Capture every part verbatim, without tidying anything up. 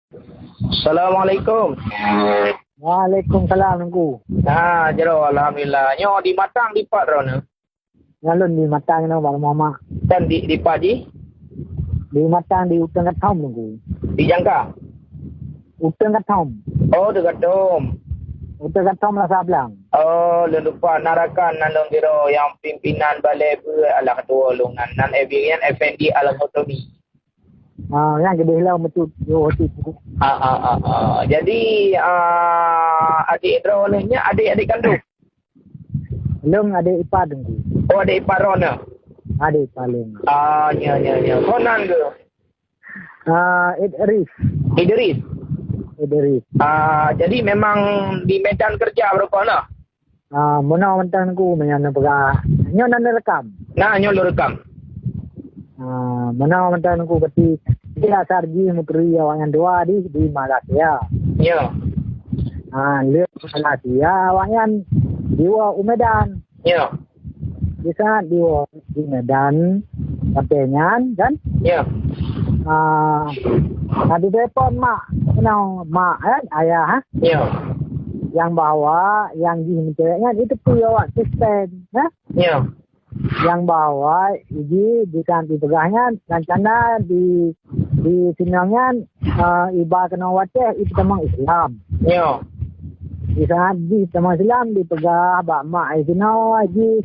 Assalamualaikum. Waalaikumsalam, Teungku. Ha, jero, alhamdulillah. Nyoe di Matang dipat droeneuh? Nyan lôn di Matang nyoe, Bang Muhammad. Dan di, dipat jih? Di Matang, di Uteung Gathom, Teungku. Di Jangka? Uteung Gathom. Oh, Uteung Gathom. Uteung Gathom Lasa Blang. Oh, lôn lupa na rakan nan lôn sidroe nyang pimpinan balai beuet, alah, ketua lôn nan, nan F B N F N D Al-Ghotoni. Ah, nyan keudeh lom beutôi, yo, beutôi. Ah, ah, ah, ah. Jadi, ah, adik droeneuh nyan adik-adik kandung? Lôn adik ipar Teungku. Oh, adik ipar droeneuh? Adik ipar lôn. Ah, nya, nya, nya. Soe nan keuh? Ah, Idris. Idris? Idris. Ah, jadi memang di Medan kerja baroe nyoe? Ah, meunoe mantong Teungku, meunyoe neupeugah. Nyoe na neurekam? Na, nyoe lôn rekam. Ah, meunoe mantong Teungku, berarti dia asar jih meuturi awaknyan dua di, di Malaysia. Ya. Ah, lheueh Malaysia awaknyan diwoe u Medan. Ya. Di saat diwoe di Medan, watèe nyan kan? Ya. Ah, na ditelepon mak, keunoe mak kan, ayah, ha? Ya. Nyang bahwa nyang jih meucewek nyan itu peue awak Kristen, ha? Ya. Nyang bahwa jih di saat dipeugah nyan, rencana di, di sinoe nyan, ah, iba keunoe watèe ipeutamong Islam. Ya. Di saat jih tamong Islam dipeugah bak mak ai sinoe jih,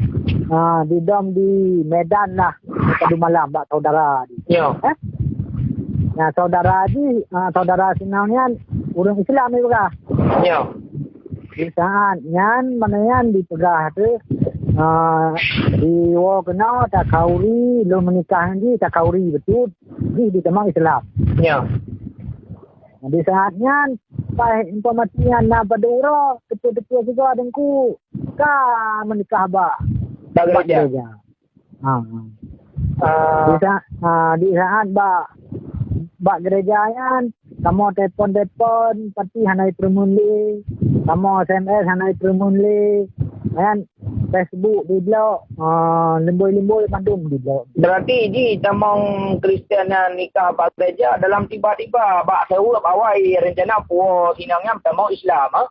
ah, didom di Medan lah, padum malam bak saudara jih. Ya. Eh? Nah, saudara jih, ah, saudara sinoe nyan ureueng Islam dipeugah. Ya. Di saat nyan, mana nyan dipeugah tu, ah, diwoe keunoe takhauri, lôn meunikah ngon jih takhauri beutôi, jih ditamong Islam. Ya. Di saat nyan, paih informasi nyan na padum uroe, teupeu-teupeu sigoe Teungku ka meunikah bak, bak gereja. Ha, ha. Ah. Di sa-, ha, di saat bak, bak gereja nyan, kamoe telepon-telepon, pati hana jiteurimong lé. Kamoe S M S hana jiteurimong lé. Kan? Facebook diblok, ah, limbôi-limbôi mandum diblok. Berarti jih tamong Kristen nyang nikah bak gereja dalam tiba-tiba, bak seuweueb awai rencana puwoe inong nyan tamong Islam, ha?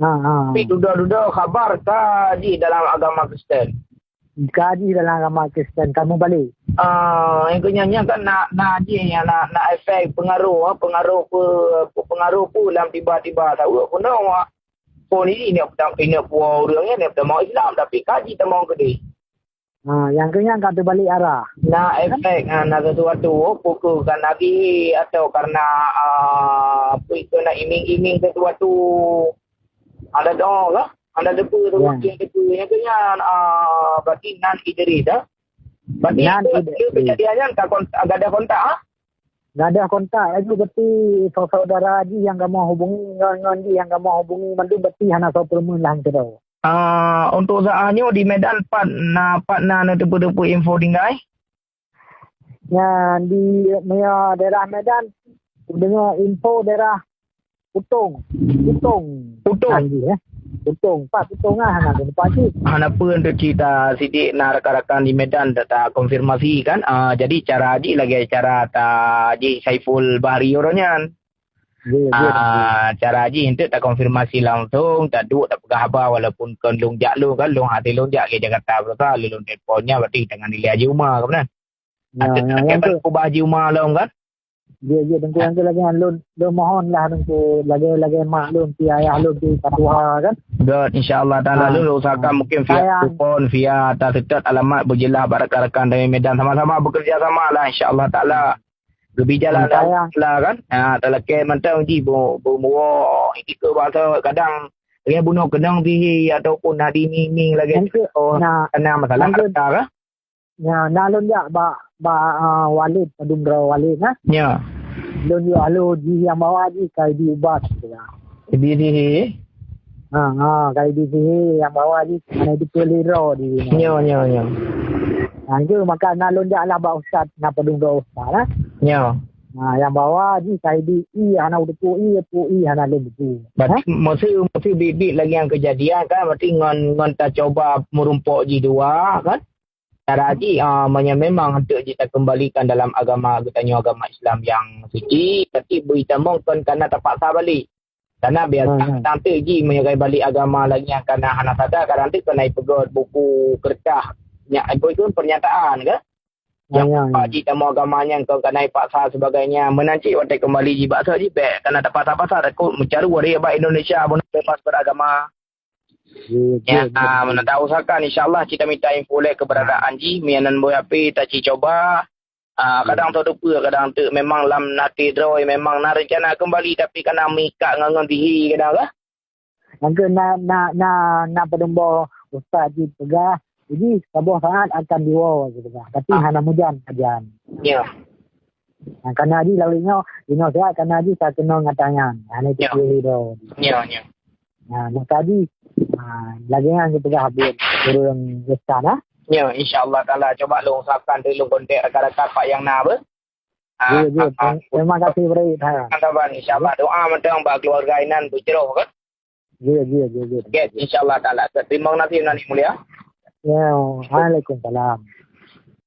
Ha, ha. Tapi dudoe-dudoe khabar ka jih dalam agama Kristen. Ka jih dalam agama Kristen, ka meubalek. Ah, nyang keu nyan, nyan kan na, na jih, na, na efek pengaruh, ha, pengaruh pe-, pengaruh peue lam tiba-tiba seuweueb peunoh, ha. Phôn ini inong, inong puwoe ureueng nyan, inong tamong Islam, tapi ka jih tamong keudeh. Ha, nyang keu nyan ka teubalik arah. Na efek, ha, na sesuatu, oh, pukul kan lagi atau karena, ah, apa itu, na iming-iming sesuatu. Ada doa lah, ada debu tu, ya. Yang debu, nyang keu nyan, ah, berarti nan Idris, ha? Berarti nan itu, Idris. Itu kejadian nyan ka kont-, gadoh kontak, ha? Gadoh kontak laju, berarti saudara jih nyang kamoe hubungi ngon, ngon jih nyang kamoe hubungi mandum berarti hana soe peurumeun lah keudroe. Ah, untuk saat nyoe di Medan pat na, pat na neuteupeu-teupeu info tinggai? Nyan di, meunyoe daerah Medan, deungoe info daerah Putong. Putong. Putong. Nah, jih, eh. Putong. Pat Putong ah, hana lupa cit. Hana peue untuk cerita sidik na rakan-rakan di Medan ta, ta konfirmasi kan. Ah, jadi cara jih lagèe cara ta jih Saiful Bahri uroe nyan. Ya, ya. Ah, cara jih untuk ta konfirmasi langsung, ta duek ta peugah haba walaupun kon lôn jak lôn kan, lôn hase lôn jak ke Jakarta beurasa, lôn telepon nyan berarti tangan dilèe Haji Uma kan. Ya, ya, ya, ubah Haji Uma lom kan. Ya, ya, Teungku, nyang keu lagèe nyan lôn, lôn mohon lah Teungku, lagèe, lagèe mak lôn, pi ayah lôn, pi patuha kan. Good, insya Allah Taala. Ah, lôn usahakan mungkin via telepon, via ta seutôt alamat beujeulaih bak rakan-rakan dari Medan, sama-sama bekerja sama lah insya Allah Taala. Lebih jalan lah kan. Ha, talakèe mantong jih bu-, bu-, buwoe, ini ke bahasa kadang lagèe bunoe keunong sihé ataupun na diiming-iming lagèe, oh, na, kena masalah harta kah? Nyan, na lôn jak bak, bak, ah, Walid, padum droe Walid, nah. Ya. Lôn jak halo jih nyang bahwa jih ka diubat, gitu lah. Di sihé? Ha, ha, ka disihé nyang bahwa jih, mana dipeuleuro di. Ya, ya, ya. Ha, itu maka na lôn jak lah bak ustaz, na padum droe ustaz, nah. Ya. Ha, nyang bahwa jih ka di, i hana uteupeue, i, peue i hana lôn teupeue. Berarti, ha? Maksud, maksud biet-biet lagèe nyang kejadian kan, berarti ngon, ngon ta cuba meurumpok jih dua, kan? Cara jih, ah, meunyoe memang hanteuk jih takeumbalikan dalam agama geutanyoe, agama Islam nyang suci, berarti beuitamong kon kana tapaksa balik. Karena biasa hmm. Tanteuk jih meunyoe balik agama lagi nyang kana hana sadar, kadang tu kana ipeugöt buku, kertas, nyak ipeugöt pernyataan ke? Nyang ya, ya. Jih tamu agama nyang kon kana ipaksa sebagainya. Meunan cit watèe keumbali jih bak soe jih bèk kana tapaksa-paksa, takot meucaru, hari bak Indonesia bunoe bebas beragama. Ya, ya, ya, ah, ya. Meunan ta usahakan, insya-Allah kita minta info lé keberadaan jih, mianan boh api ta ci coba. Ah, kadang tu dupa, kadang tu memang lam nati droe memang na rencana kembali, tapi kana meuikat ngon, ngon bihi kadang lah. Mungkin na, na, na, na peudeueng boh ustaz jih peugah, jadi saboh saat akan diwoe jih peugah. Tapi ah. Hana mujan, mujan. Ya. Nah, karena jih lalu nyoe, inoe siat karena jih sa keunoe ngatanyang. Hana itu ya. Pilih doh. Ya, ya. Nah, maka jih, ah, lagi nyan jih peugah buet ureueng ustaz, ah. Ya, insya-Allah taala coba lôn usahakan tu lôn kontak rakan-rakan Pak yang na apa. Ah, ya, ya. Ah, ah. Terima kasih, Bro. Ha. Insya-Allah doa mantong bak keluarga inan beujroh kan. Ya, ya, ya, ya. Oke, insya-Allah taala. Terima kasih, Nani Mulia. Ya, waalaikumsalam.